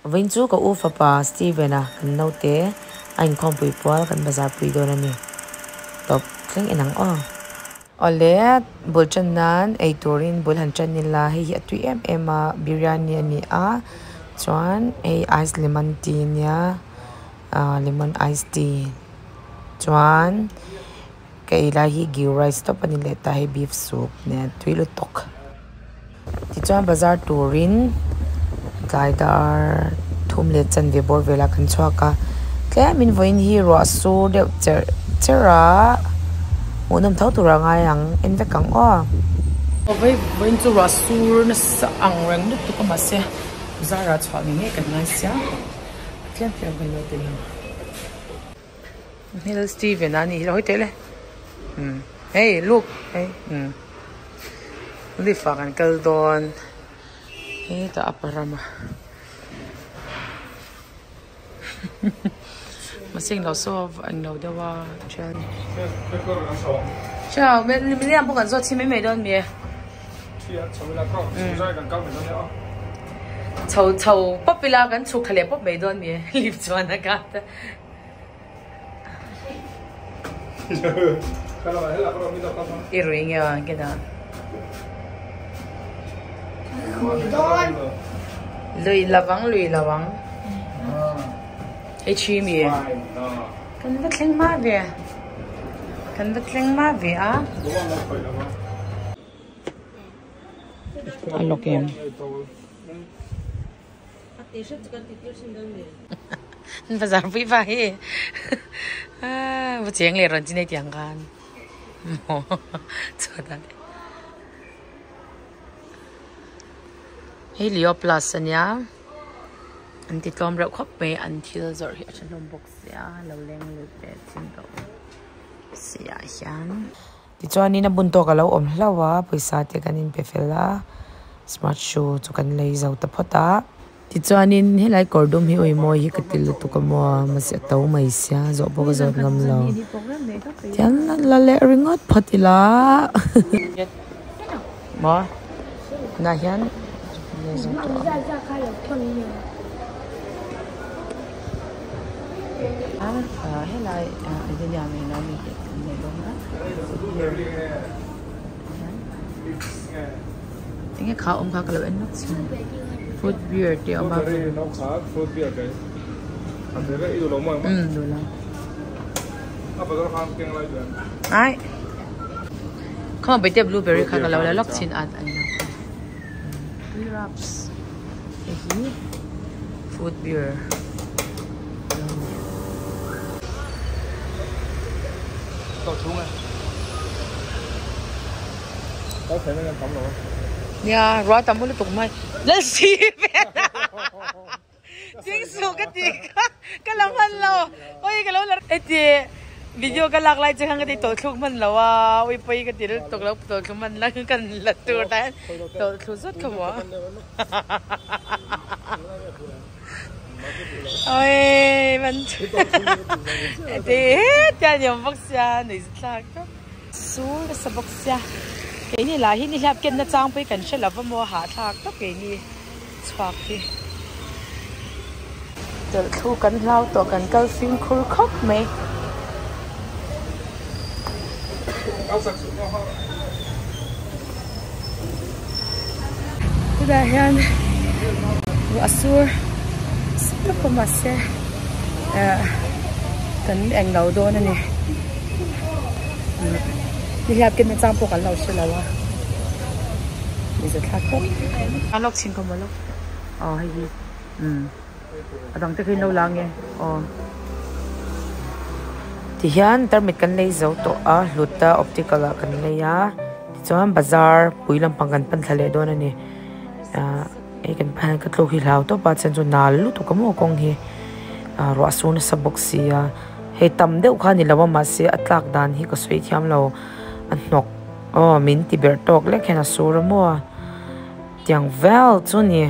Vawiin chu ka u fapa Steven-a kan naute a inkhawmpui pual kan bazar pui dawn a ni. Tawp thleng en ang aw. Awle, bul tan nan ei turin bul han tan ila hei hi a tui em em a, biryani a ni a, chuan hei ice lemon tea ania, ah lemon ice tea chuan ka ei lai hi ghee rice tawp a ni leh ta hei beef soup nen tui lutuk. Tichuan bazar turin tlai dar thum leh chanve bawr velah kan chhuak a, tlemin vawiin hi ruah sur deuh cherh cherh a, hmuhnawm tho tur a ngai ang en vek ang aw. Vawiin chu ruah sur nasa ang reng lutuk a mahse bazar ah chhuah ngei ngei kan ngai sia, tlem tlem kan lo ti lo. Hmel Steven a nih hi lo hawi teh le umm hei look hei umm lift ah kan kal dawn hetah a pa rama mahse englo saw englo deuh a thian liam pawh kan zawt chhin mai mai dawn mi e chho chho pawp ila kan chhuk thla leh pawp mai dawn mi e lift chuan a kat a. I rui nge a ke dan. Lui lovang lui lovang. Hei chi mi. Kan va thleng hma ve. Kan va thleng hma ve a. A lawk em. Bazar pui pa hi va cheng leh rawn chi nei tiang khan maw chhuat ah hei Leo plus ania an ti tlawm reuh khawp mai an thil zawrh hi a tha hlawm bawk sia lo leng lut ve chin tawh sia hian. Tichuanin a bun tawk a lo awm hlauh a, pawisa te kan inpe fel a, smart shoe chu kan lei zo ta phawt a. Tichuanin helai kawr dum hi ui mawi hi ka ti lutuk a maw, mahse a to mai sia, zawh pawh ka zawt ngam lo. Tian la leh ringawt phawt ila. Maw tunah hian lei zo tawh ang. A helai Adenia nena mi hi an nei dawn a enge kha awm kha ka lo en lawk chin food beer te a awm a umm duh lo ai khaw bete blueberry kha ka lo la lawk chin a an lo tui raps hei hi food beer nia ruah tam lutuk mai lalsi vel Chingsu ka ti kha ka la hman lo oi ka lo la heti video ka lak lai che khan ka ti tawlh thluk hman lo a ui pawi ka ti lutuk lo tawlh thluk hman la kan la tur ta hian tawlh thlu zut kha maw oi man heti hetia ni awm bawk sia nuih thlak tawp sur nasa bawk sia keini lah hi nihliap ken na chang pawh hi kan hre lo va maw hahthlak tawp keini. Chhuak hi tawlh thlu kan hlau tawh kan kal fimkhur khawp mai. Tunah hian ruah sur tawp a mahse eh kan englo dawn a ni. Nihliap ken nachang pawh kan lo hre lo a. Mizo thlak tawp. A lawk chhin kha maw lawk. Aw hei hi umm a dang te khi an lo la nge aw. Tihian tarmit kan lei zo tawh a hlut a optical ah kan lei a tichuan bazar pui lampang kan pan thla leh dawn a ni ah hei kan pan ka tluk hi hlau tawp a chuan chu nal lutuk a maw kawng hi ah ruah sur nasa bawk si a hei tam deuh kha a ni lo a mahse a tlak dan hi ka sawi thiam lo a hnawk. Aw min ti ber tawk lek hian a sur a maw tiang vel chu ni.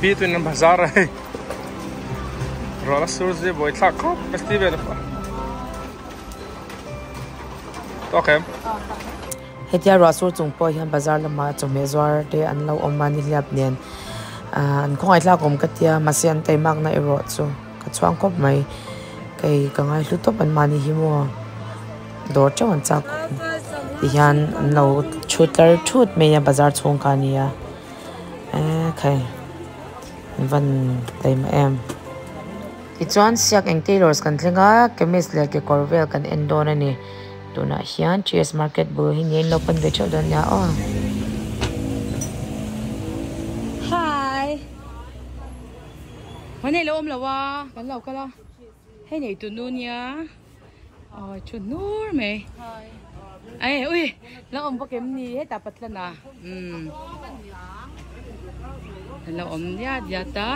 Pi tuin an bazar a hei ruah la sur zia buai thlak khawp mai Steven a tawk em. Hetia ruah sur chung pawh hian bazar lamah chawhmeh zuar te an lo awm a nihliap nen ah an khawngaih thlak awm ka tia mahse an taimakna erawh chu ka chhuang khawp mai kei ka ngaihlu tawp an mahni hi maw dawr teuh an chak awm tihian an lo thu tlar thut mai a bazar chhung kha a nia eee khai an van taima em. Tichuan siak eng tailors kan thleng a chemist leh kekawr vel kan en dawn a ni. Tunah hian GS market bul hi nia in lo pan ve theuh dawn nia aw. Hi Hmai nei lo awm lo a kan lo kal a hei nei tu nu nia aw thu hnur mai ai ui lo awm bawk em ni hetah patlan a umm an lo awm diat diat a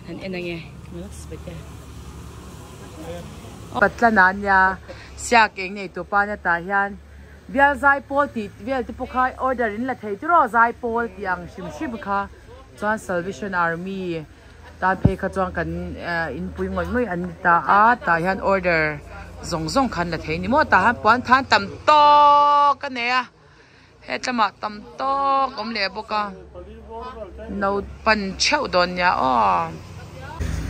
han en ange. Patlan ah nia siak eng nei tu pa nia tah hian bial zaipawl tih vel te pawh kha order in la thei tiraw zaipawl tih ang hrim hrim kha chuan salvation army tan phei kha chuan kan inpui ngawih ngawih an ni ta a tah hian order zawng zawng kha an la thei a ni maw tah hian puan than tam tawk a nei a. Hetlamah tam tawk awm leh bawk a, no pan theuh dawn nia aw.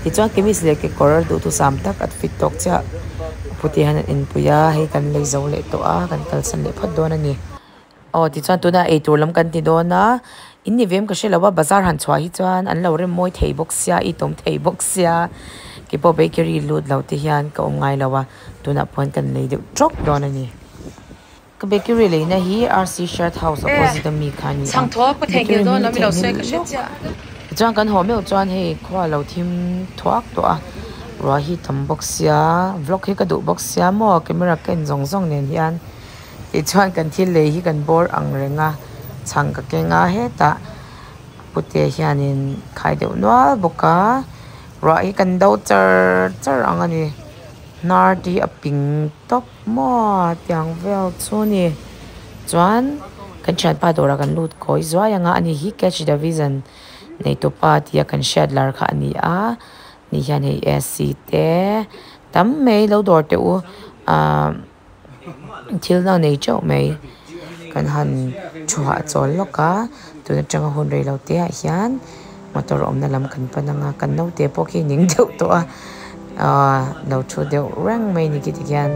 Tichuan chemist leh kekawr duhthusam tak a fit tawk chiah pute hian an inpui a, hei kan lei zo leh tawh a, kan kalsan leh phawt dawn a ni. Aw tichuan tunah eitur lam kan ti dawn a, in ni vem ka hre lo a, bazar han chhuah hi chuan an lo rem mawi thei bawk sia, i tawm thei bawk sia, keipawh bakery lut lo te hian ka awm ngai lo a, tunah pawh kan lei deuh tawk dawn a ni. Ka bakery leina hi RC Shirt House opposite a mi kha a ni a, bakery hming theihnghilh lawk. Tichuan kan haw meuh chuan hei khua a lo thim thuak tawh a, ruah hi tam bawk sia, vlog hi ka duh bawk sia maw camera ka en zawng zawng nen hian tichuan kan thil lei hi kan bawr ang reng a, chhang ka keng a hetah pute hianin khai deuh nual bawk a, ruah hi kan do char char ang a ni, hnar te hi a ping tawp. Maw tiang vel chu ni chuan kan thianpa dawrah kan lut kawi zuai anga ani hi catch the vision nei tupa tia kan hriat lar kha a ni a ni hian hei ac te tam mai lo dawr teh u ahh thil na nei teuh mai kan han thu hahchawl lawk a tun atanga hun rei lo te ah hian. Motor awmna lam kan pan anga kan naute pawh khi ning deuh tawh a ahh lo thu deuh reng mai ni khi tikhian.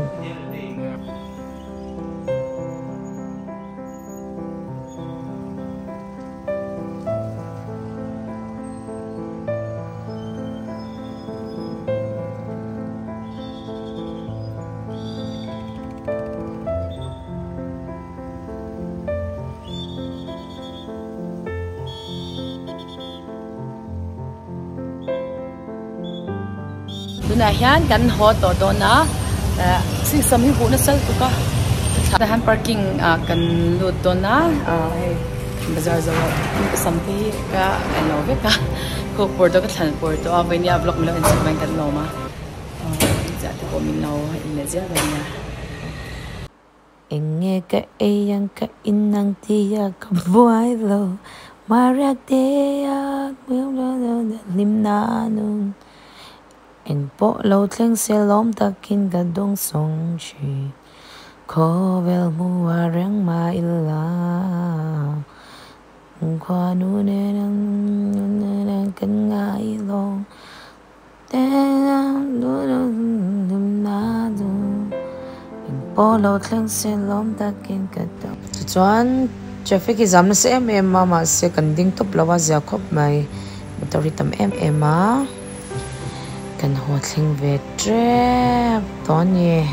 Tunah hian kan haw tawh dawn a eh singsam hi huh nasa lutuk a tah hian parking ah kan lut dawn a ah hei bazar zo ah ka sam te hi ka en lo vek a khaw pawr tawh ka thlan pawr tawh a vawinia vlog min lo en chhuak vang kan lawm a ah chiah te pawh min lo en leh ziah dawn nia. Eng nge ka ei ang ka in ang tia ka buai lo Maria te a hlim na nun Eng pawh lo thleng se lawm takin ka dawng sawng thin Khawvel hmuh a reng mah ila Khuanu nen ang kan ngai lo. Tichuan traffic hi zam nasa em em a mahse kan ding tawp lo a zia khawp mai motor hi tam em em a kan haw thleng ve tep tawh a ni.